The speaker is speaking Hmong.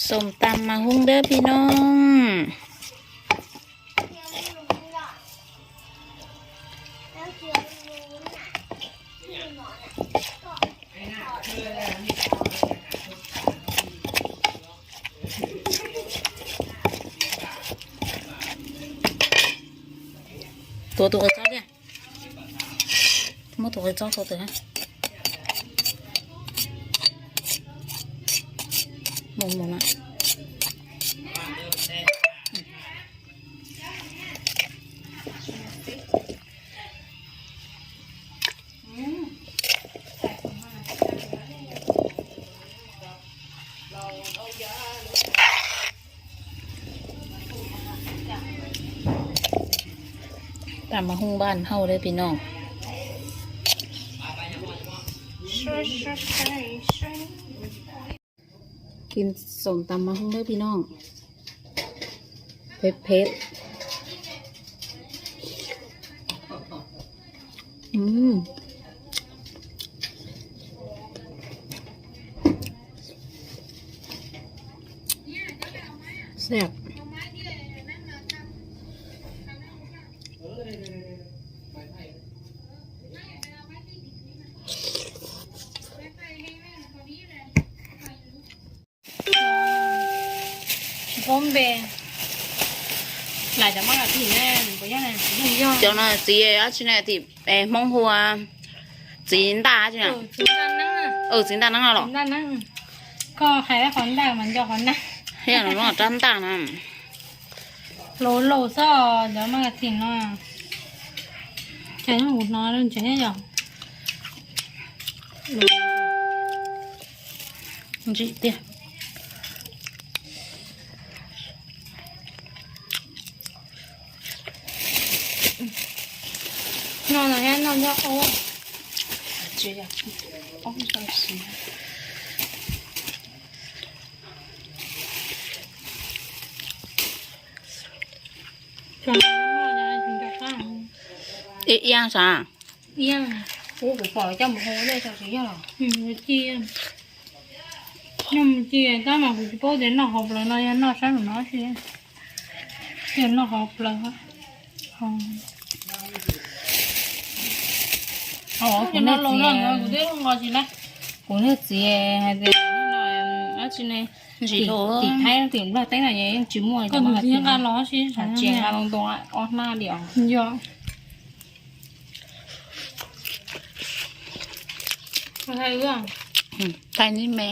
Xoom tas mas hub dawb pis noog. Tuav tus qws txob thiab. Muab tus qws txob tua twg. Mus mus na. Tas mas hub npaj hauj dawb pis noog. Kis xoom tas mas hub dawb pis noog. Phem phem. Xab. Tsis paub npe. Lam cov mab kav thim ne, nws puas yog ne? Cov no txiv dab tsi ne, tim Hmoob hu ua txiv ntaj dab tsi na? Txiv ntaj neeb no los? Koj hais qhov ntaj mas nco qhov ntaj. Thiab no rab ntaj na. Laus laus xwb cov mab kav thim no. Ces nyob kuv hnov ntshe yog ntsim tiag. No no thiab no nyob ub. Iab sav. Iab, kuv pom coj mus hu dej tau tsis yog los? Ci, noj mus ci tab mas kuv tsis paub tias noj hauv plawv no yog noj sab nraum no tsis, yog noj hauv plawv. Kuv niag txiv, kuv niag txiv hais tias dab tsi ne, tim Thaib tim Nplog teb no yeej tsis muaj cov mab kav thim, tsis nqa loo ntoo ob hnab li os. Thaij me.